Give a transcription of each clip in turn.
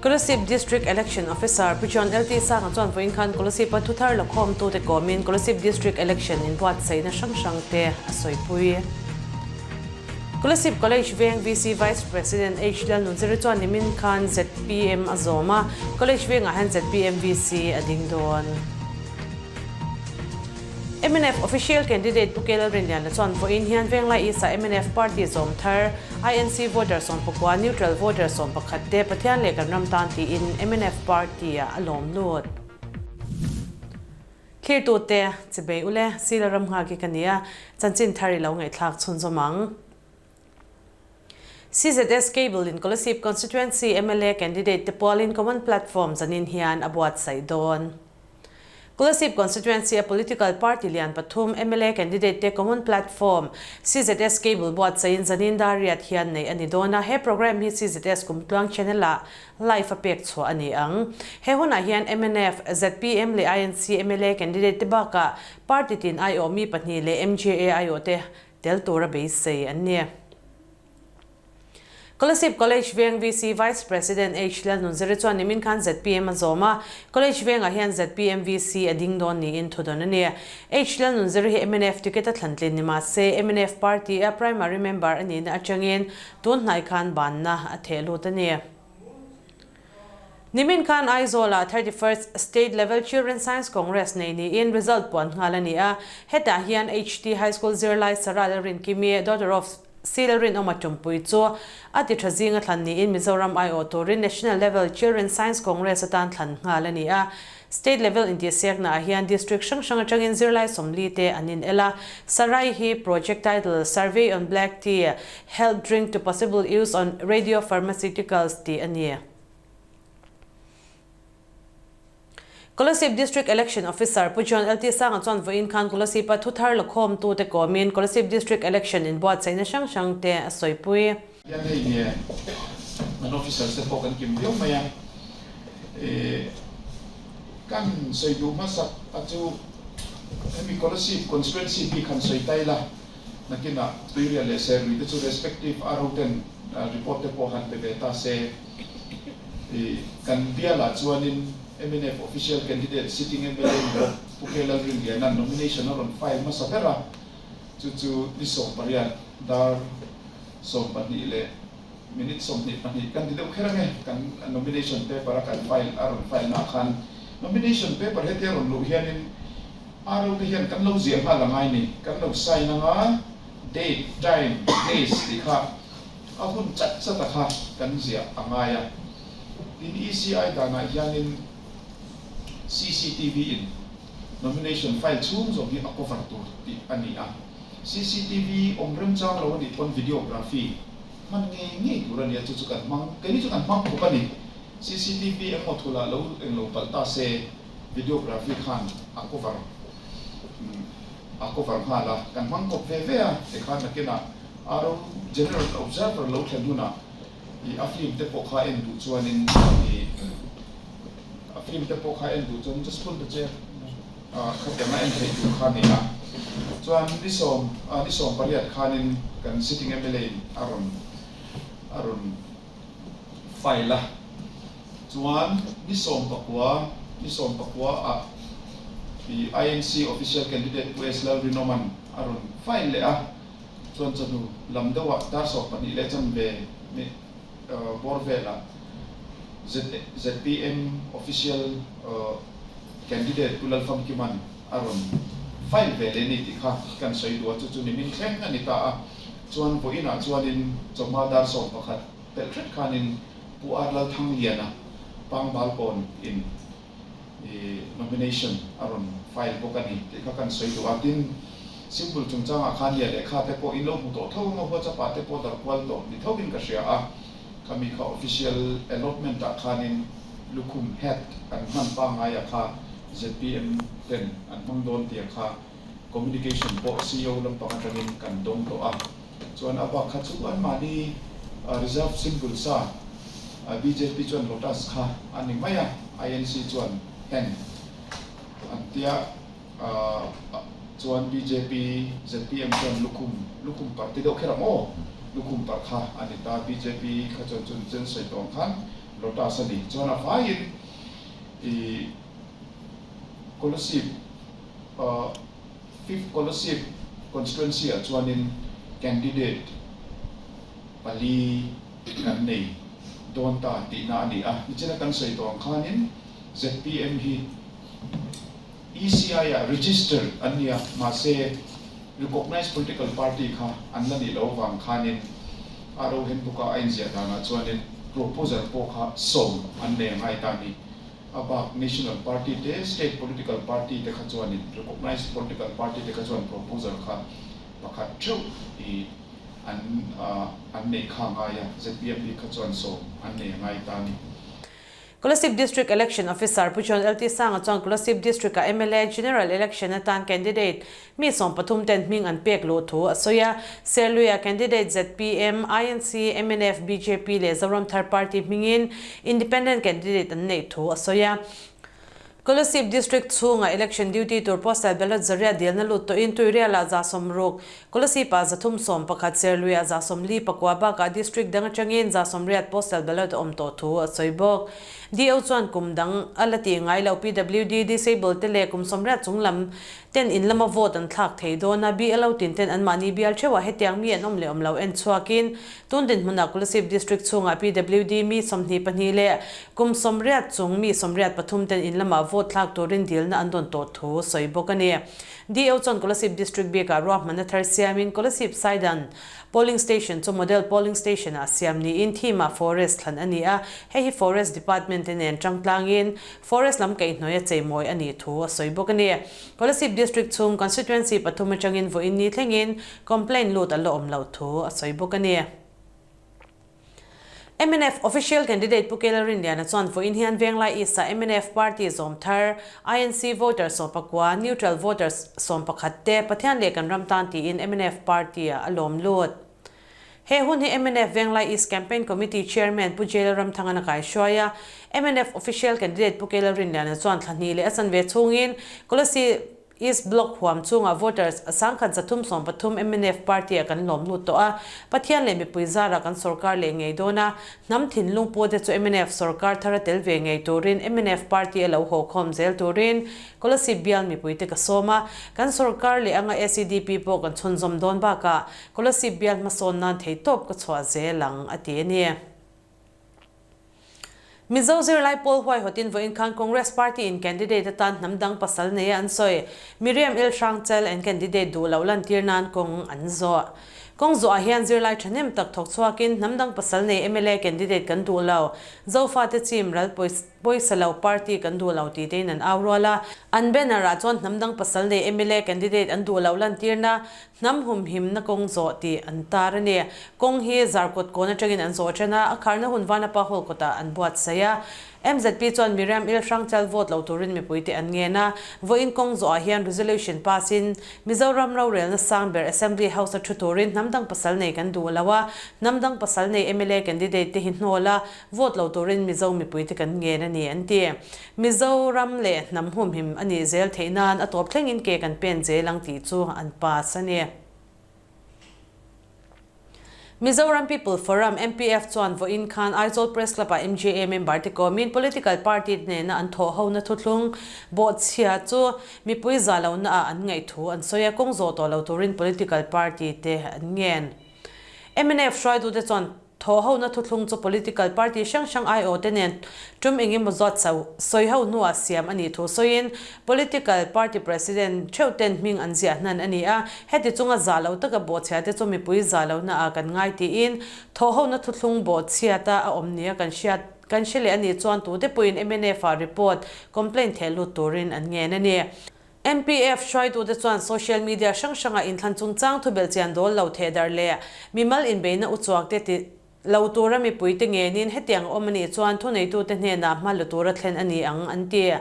Kolasib District Election Officer Pu John LT Sanga chuan vawiin khan Kolasib-a thuthar lakhawmtute kawmin Kolasib District Election inbuatsaihna hrang hrangte a sawipui. Kolasib College Veng VC Vice President H Lalnunziri chuan nimin khan zpm a zawm a, College Vengah hian zpm VC a ding dawn. Mnf Official Candidate Pu K Lalrinliana chuan vawiin hian Venglai East-ah mnf Party zawm thar INC voter 11, Neutral voter 11 te Pathian leh kan ram tan tiin mnf Party-ah a lawm lut. Thlirtute, Chibei ule, Sila ram nghak hi ka nia, chanchin thar i lo ngaihthlak chhunzawm ang. CZS Cable in Kolasib Constituency mla candidate te pualin Common Platform zanin hian a buatsaih dawn. Kolasib Constituency a political party lian pathum mla candidate te Common Platform CZS Cable buatsaihin zanin dar riat hian neih a ni dawn a, he programme hi CZS Kumtluang Channel ah live a pek chhuah a ni ang. He hunah hian mnf, zpm leh INC mla candidate te bakah party tin aiawh mi pahnih leh MJA aiawh te tel tura beisei an ni. Kolasib College Veng VC Vice President H Lalnunziri chuan nimin khan zpm a zawm a, College Vengah hian zpm VC a ding dawn niin thu dawn a ni. H Lalnunziri hi mnf ticket a thlan tlin ni mah se, mnf party a primary member a nihna atangin tun hnai khan banna a theh lut a ni. Nimin khan Aizawl-ah 31st State Level Children Science Congress nei niin result puan nghal a ni a. Hetah hian HT High School zirlai Sarah Lalrinkimi, daughter of C Lalrinawma Tumpui chu a ti tha zinga thlan niin Mizoram aiawh turin National Level Children Science Congress atan thlan nghal a ni a. State level intihsiakna ah hian district hrang hrang atangin zirlai 40 te an inel a. Sarai hi project title Survey on Black Tea, Health Drink to Possible Use on Radiopharmaceuticals tih a ni. Kolasib District Election Officer Pu John LT Sanga chuan vawiin khan Kolasib-a thuthar lakhawmtute kawmin Kolasib District Election inbuatsaihna hrang hrang te a sawipui. Hian hei nge an officers te pawh kan kim viau mai a, kan sawi duh hmasak a chu hemi Kolasib constituency bik han sawi ta ila nakinah Tuirial leh Serlui te chu respective RO ten report te pawh han pe ve ta se kan bialah chuanin mnf official candidate sitting mla ni bawk Pu K Lalrinliana'n nomination a rawn file hmasa ber a, chu chu ni 18 dar 12 leh minute 22 kan ti deuh kher ange, kan nomination paper a kan file a rawn file naah khan nomination paper hetia rawn luh hianin RO te hian kan lo ziah nghal angai ni, kan lo sign anga date, time, place tih kha a hun chat chat a kha kan ziah angai a, tin ECI danah hianin cctv in nomination file chhung zawng hi a cover tur tih a ni a. Cctv awm remchang lo a nih pawn videography hman ngei ngei tur a nia, chu chu kan hmang, keini chu kan hmang khawp a ni. Cctv engmaw thulah lo englo palh ta se videography khan a cover a cover nghal a, kan hmang kawp ve ve a, tikhan nakinah RO General Observer lo thlen hunah ih a film te pawh kha en duh chuanin ih a film te pawh kha en duh chuan just phun ta che. Khatiang a en theih tur kha a ni a, chuan ni sawm ni 18 khanin kan sitting mla in a rawn a rawn file a, chuan ni 19 ni 19 ah i INC official candidate Pu S Lalrinawman a rawn file leh a, chuan chawhnu lam deuh ah dar 12 leh chanve ni bawr velah ZPM official Candidate Pu Lalfamkiman a rawn file ve leh ni tih kha kan sawi duh a, chu chu nimin thleng a ni ta a. Chuan vawiinah chuanin chawhma dar 11 pelh hret khanin Pu R Lalthangliana Pangbalkawn in nomination a rawn file bawk a ni tih kha kan sawi duh a. Tin, symbol chungchangah khan lia lehkha te pawh in lo hmu tawh tho ang a, WhatsApp ah te pawh dar kual tawh ni tho in ka hria a. Khami kha official allotment ah khanin lukhum hat an hman pangngai a kha zpm ten an hmang dawn tia kha communication pawh ceo lampang atangin kan dawng tawh a, chuan a bak kha chu anmahni reserve symbol sa bjp chuan lotus kha a ni mai a, inc chuan hen an tia Chuan bjp, zpm chuan lukhum, lukhum party deuh kher ang aw, lukhum parh kha a ni ta, bjp kha chuan chun chen sawi tawng khan Lotus a ni. Chuan a vaiin i Kolasib Fifth Kolasib Constituency ah chuanin candidate pali kan nei dawn ta tihna a ni a. Nichina kan sawi tawh ang khanin zpm hi ECI ah registered an ni a, mahse recognised political party kha an la nih loh avang khanin a ro handbook a a inziah danah chuanin proposal pawh kha sawm an nei a ngai ta a ni. A bak national party te, state political party te kha chuanin recognised political party te kha chuan proposal kha pakhat theuh i an an neih kha a ngai a, zpm bik kha chuan sawm an nei a ngai ta a ni. Kolasib District Election Officer Pu John LT Sanga chuan Kolasib District-a mla General Election atan candidate mi 13 ten hming an pek luh thu a sawi a. Serluia candidate zpm, INC, mnf, bjp leh Zoram Thar Party hmingin Independent candidate an neih thu a sawi a. Kolasib District chhunga election duty tur postal ballot zariat dilna lut tawhin Tuirialah 60, Kolasib-ah 311, Serluiah 44 bakah district dang atangin 80 postal ballot a awm tawh thu a sawi bawk. DO chuan kum dang a la tih ngai lo PWD disabled te leh kum 80 chung lam ten in lama vote an thlak thei dawn a, BLO tin ten anmahni bial theuhah hetiang mi an awm leh awm lo en chhuakin Tun dinhmunah Kolasib District chhungah PWD mi 22 leh kum 80 chung mi 83 ten in lamah vote thlak turin dilna an dawn tawh thu sawi bawk a ni. DO chuan Kolasib District bikah ruahmanna thar siamin Kolasib Saidan Polling Station chu Model Polling Station ah siam niin theme-ah Forest thlan a ni a, hei hi Forest Department te nen tangtlangin Forest lam kaihhnawih a cheimawi a nih thu a sawi bawk a ni. Kolasib District chhung Constituency pathum atangin vawiin ni thlengin Complaint lut a la awm loh thu a sawi bawk a ni. Mnf Official Candidate Pu Kela Rinliana chuan vawiin hian Venglai East-ah mnf Party zawm thar INC Voters 19, Neutral Voters 11 te Pathian leh kan ram tan tiin mnf Party-ah a lawm lut. He hun hi mnf Venglai East Campaign Committee Chairman Pu Jail Ramthangan a kaihruai a, mnf Official Candidate Pu Kela Rinliana chuan thla hnih leh a chanve chhungin Kolasib East Block huam chungah voters 1313 mnf party-ah kan lawm lut tawh a, Pathian leh mipui zarah kan sorkar leh ngei dawn a, hnam thinlung pute chu mnf sorkar thara tel ve ngei turin mnf party a lo haw khawm zel turin Kolasib bial mipuite ka sawm a, kan sorkar leh anga SEDP pawh kan chhunzawm dawn bakah Kolasib bial hmasawn nan theihtawp ka chhuah zel ang, a ti a ni. Mizo zirlai pawl huaihawtin vawiin khan Congress Party in candidate atan hnam dang pasal nei a an sawi. Miriam Il Hrangchel an candidate duh loh lantir nan kawng an zawh. Kawng zawhah hian zirlai thahnem tak thawk chhuakin hnam dang pasal nei mla candidate kan duh lo, Zofate chim ral pawisa lo party kan duh lo tih tein an au rual a. An banner ah chuan hnam dang pasal nei mla candidate an duh loh lantirna Hnam humhimna kawng zawh tih an tar a ni. Kawng hi Zarkawt kawn atangin an zawh ṭan a, a kharna hun Vanapa Hall kawtah an buatsaih a. MZP chuan Miriam Il Hrangchal vote lo turin mipuite an ngen a. Vawiin kawng zawhah hian resolution pass in Mizoram rorelna sang ber Assembly House a thu turin hnam dang pasal nei kan duh lo a, hnam dang pasal nei mla candidate te hi hnawl a, vote lo turin Mizo mipuite kan ngen a ni an ti. Mizoram leh hnam humhim a nih zel theih nan a tawp thlengin ke kan pen zel ang tih chu an pass a ni. Mizoram People Forum, MPF, chuan vawiin khan Aizawl Press Club-ah MJA member te kawmin political party nena an thawh hona thuthlung bawhchhia chu mipui za lohna ah an ngaih thu an sawi a, kawng zawh tawh lo turin political party te an ngen. Mnf hruaitute chuan Thaw hona thuthlung chu political party hrang hrang aiawh te nen tum eng emaw zawt sawi ho hnuah siam a nih thu sawiin political party president theuh ten hming an ziah hnan a ni a, heti chunga zah lo taka bawhchhia te chu mipui zah lohna ah kan ngai tiin thaw hona thuthlung bawhchhiata a awm nia kan hriat kan hre leh a nih chuan tute pawhin mnf ah report complaint theh lut turin an ngen a ni. MPF hruaitute chuan social media hrang hranga inthlan chungchang thubelhchian dawl lo thehdarh leh mimal inbeihna uchuak te ti lo tura mipuite ngenin hetiang awm a nih chuan thuneitute hnenah hma la tura thlen a ni ang an ti.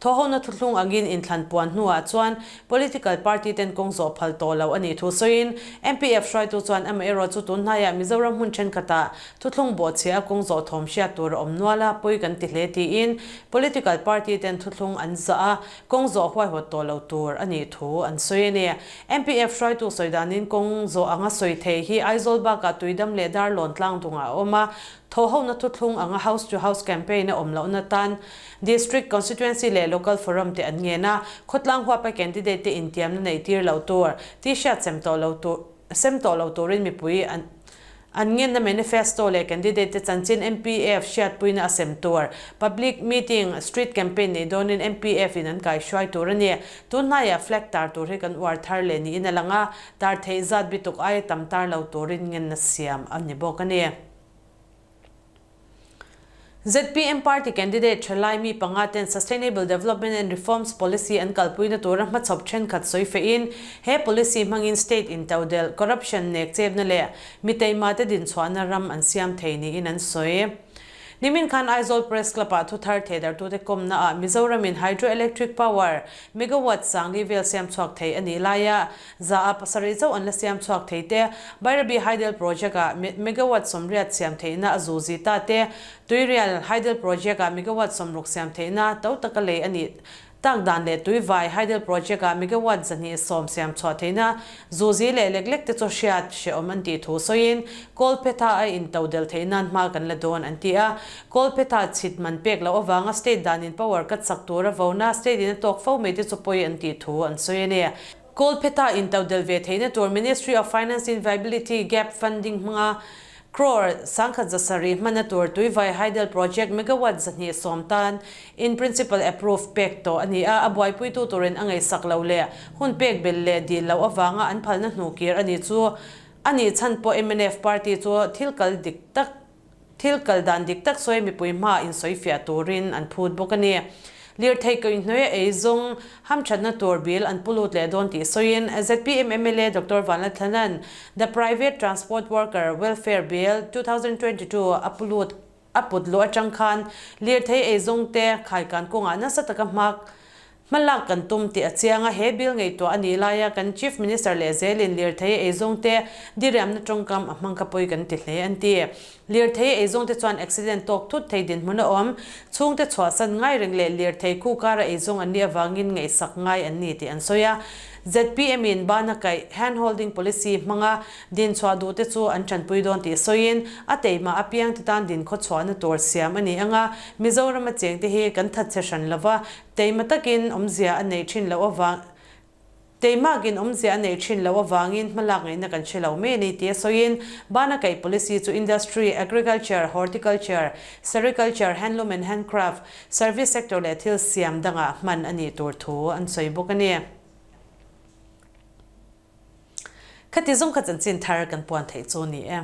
Thawhhona thuthlung angin inthlan puan hnuah chuan political party ten kawng zawh phal tawh lo a nih thu sawiin MPF hruaitu chuan amaherawh chu tunhnaiah Mizoram hmun thenkhatah Thuthlung bawhchhia a kawng zawh thawm hriat tur a awm nual a, pawi kan ti hle tiin political party ten thuthlung an zah a, kawng zawh huaihawt tawh lo tur a nih thu an sawi a ni. MPF hruaitu sawi danin kawng zawh anga sawi thei hi Aizawl bakah Tuidam leh Darlawn tlang dung chhungah a awm a. Thawhhona thuthlung anga house to house campaign a awm lohna tan District, Constituency leh Local Forum te an ngen a, khawtlang huapa candidate te intiamna neih tir loh tur, T-shirt sem tawh lo tur, sem tawh lo turin mipui an an ngenna manifesto leh candidate te chanchin MPF hriatpuina a sem tur. Public meeting, street campaign neih dawnin MPF in an kaihruai tur a ni. Tun hnaiah flag tar tur hi kan uar thar leh niin a lang a, tar theih zat bituk aia tam tar lo turin ngenna siam a ni bawk a ni. Zpm party candidate thalai mi panga ten Sustainable Development and Reforms Policy an kalpuina tura hmachhawp thenkhat sawi fehin he policy hmangin state intodelh, corruption nek chepna leh mi teimate dinchhuahna ram an siam thei niin an sawi. Nimin khan Aizawl Press Club-ah thuthar thehdarhtute kawmnaah Mizoramin hydroelectric power megawatt sangli vel siam chhuak thei a nih laia 100 a pasarih chauh an la siam chhuak thei te, Bairabi Hydel Project-ah megawatt 80 siam theihna a zu zi ta te, Tuirial Hydel Project-ah megawatt 60 siam theihna to taka lei a nih tak dan leh Tuivai Hydel Project-ah megawatt 210 siam chhuah theihna zu zi leh lek lek te chu hriat hrehawm an tih thu sawiin Kawlphetha a intodelh theih nan hma kan la dawn an ti a. Kawlphetha chhit man pek loh avanga state danin power cut sak tura vona state in a tawk fo mai te chu pawi an tih thu an sawi a ni. Kawlphetha intodelh ve theihna tur Ministry of Finance in Viability Gap Funding hmanga crore 1700 hmanna tur Tuivai Hydel Project megawatt 210 tan in principle approve pek tawh a ni a, a buaipuitu turin a ngaihsak lo leh hun pek belh leh dil loh avanga an phalna hnukir a ni chu a nih chhan pawh mnf party chu thil kal dik tak Thil kal dan dik tak sawi mipui hma insawifiah turin an phut bawk a ni. Lirthei kaihhnawih a ei zawng hamthatna tur bill an pu lut leh dawn tih sawiin zpm mla Doctor Vanlathlan-a'n The Private Transport Worker Welfare Bill 2022 a pu lut a put luh atang khan lirthei ei zawngte khaikan kawngah nasa taka hma Hmalak kan tum tih a chiang a, he bill ngaihtuah a nih laia kan Chief Minister leh zelin lirthei eizawngte diriamna tawngkam a hmang kha pawi kan ti hle an ti. Lirthei eizawngte chuan accident tawk thut thei dinhmun a awm, chhungte chhuahsan ngai reng leh lirthei khu kara eizawng an nih avangin ngaihsak ngai an ni tih an sawi a. Zpm in bana kaih, hand holding policy, hmanga dinchhuah duhte chu an tanpui dawn tih sawiin a teimah apiangte tan dinkhawchhuahna tur siam a ni anga Mizorama chengte hi kan thatchhe hran lova, Teima takin awmzia a neih thin loh avang Teimakin awmzia a neih thin loh avangin hmalak ngaihna kan hre lo mai a ni tia sawiin Bana kaih policy chu Industry, Agriculture, Horticulture, Sericulture, Handloom and Handcraft, Service sector leh thil siam dangah hman a nih tur thu an sawi bawk a ni. Khati zawng kha chanchin thar kan puan theih chu a ni e.